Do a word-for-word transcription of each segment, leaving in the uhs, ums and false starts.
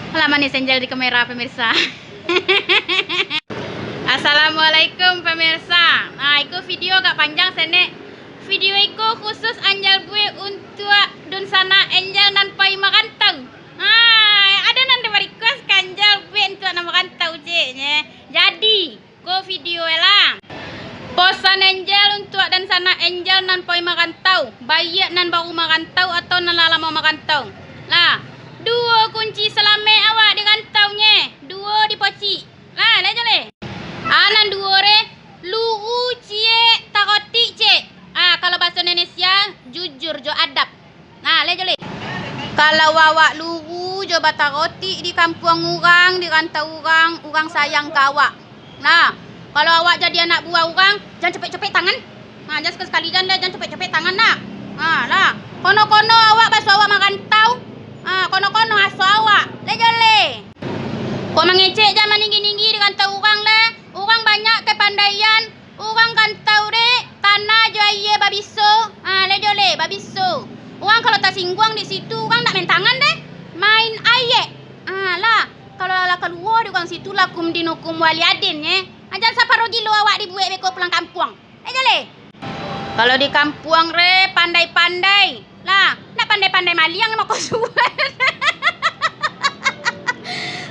Alah, manih Angel di kamera, pemirsa. Assalamualaikum, pemirsa. Nah, iko video agak panjang, sanak. Video iko khusus Angel buek untuak dunsanak Angel nan pai marantau. Nah, ado nan request ka Angel buek untuak nan marantau, ceknyo. Jadi, ko video e lah. Posan Angel untuak dunsanak Angel nan pai marantau, baiak nan baru marantau atau nan lah lamo marantau. Lah, duo kunci salamaik awak di rantau nyo, duo dipocik. Lah, lai jo lai. Ah, nan duo re, luhu ciek, tarotik ciek. Ah, kalau bahaso Indonesia, jujur jo adab. Nah, lai jo lai. Kalau awak luhu jo batarotik di kampuang urang, di rantau urang, urang sayang ka awak. Nah, kalau awak jadi anak buah urang, jan capek-capek tangan. Nah, jan sakali-sakali jan, jan capek-capek tangan, nah. Nah, lah. Kono-kono awak baso awak marantau. Ah, kono-kono aso awak. Lai jo lai. Kok mangecek jan maninggi-ninggi di rantau urang lai. Urang banyak kapandaian. Urang rantau dek, tanah jo aia babiso. Ah, lai jo lai, babiso. Urang kalau tasingguang di situ, urang ndak main tangan deh. Main ayek. Ah, lah. Kalau lah kalua di urang situ, lakum dinukum waliadin, ye. Ah, jan saparo gilo awak dibuek beko pulang kampuang. Lai jo lai. Kalau di kampuang re, pandai-pandai. Lah, nak pandai-pandai maliang mako suwek.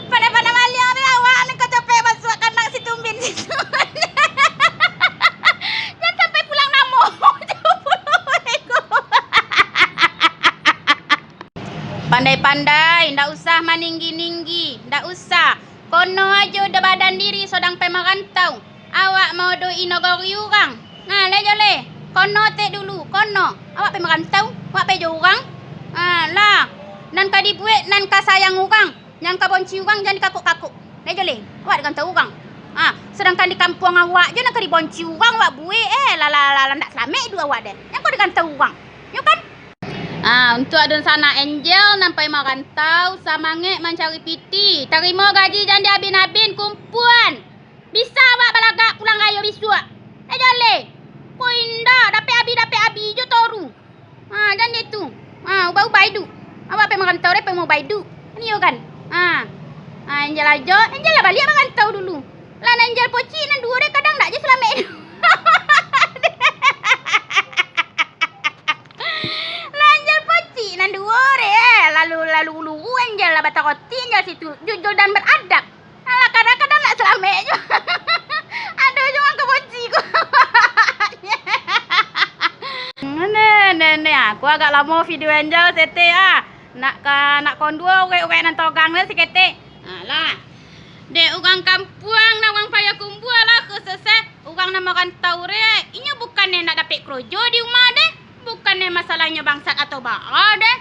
Pandai-pandai maliang tu awak nan kacapek masuak kanang si tumbin situ. Jan sampai pulang namo. Pandai-pandai, ndak usah maninggi-ninggi, ndak usah. Kono ajo udah badan diri sodang pai marantau. Awak maodoi nagari urang. Nah, lai jo lai. Kono tek dulu, kono. Awak pai marantau, awak pai jo urang. Ah, lah. Nan ka dibuek, nan ka sayang urang, nan ka bonci urang, jan dikakuk-kakuk. Lai jo lai. Awak di rantau urang. Ah, sadangkan di kampuang awak jo nan ka dibonci urang awak buek, eh, lah, lah, lah, lah, ndak salamaik iduik awak deh. Nan ka di rantau urang. Nyo kan? Ah, untuak dunsanak Angel nan pai marantau, samangek mancari piti. Tarimo gaji jan diabin-abin, kumpuan. Bisa awak balagak pulang rayo bisuak. Lai jo lai. Ko indak, dapek abih, dapek abih jo toru. Ha, jan dek tu. Ha, ubah-ubah iduik. Awak pai marantau deh, pai maubah iduik. Kan iyo kan? Ha. Ha, Angel ajo, Angel lah baliak marantau dulu. Lah, nan Angel pocik nan duo deh, kadang ndak je salamaik iduik. Lah, Angel pocik nan duo deh, lalu, lalu luhu Angel lah batarotik Angel situ, jujur dan beradab. Alah, kadang-kadang ndak salamaik jo. Ado jo urang ka bonci ko. Neh, neh, neh, aku agak lamo video Angel sete ah. Nak ka, nak konduo urek-urek nan togang deh saketek. Alah. Dek urang kampuang, nan urang Payakumbuah lah, khususnyo urang nan marantau deh. Inyo bukannyo ndak dapek korojo di umah deh. Bukannyo masalahnyo bangsat atau baa deh.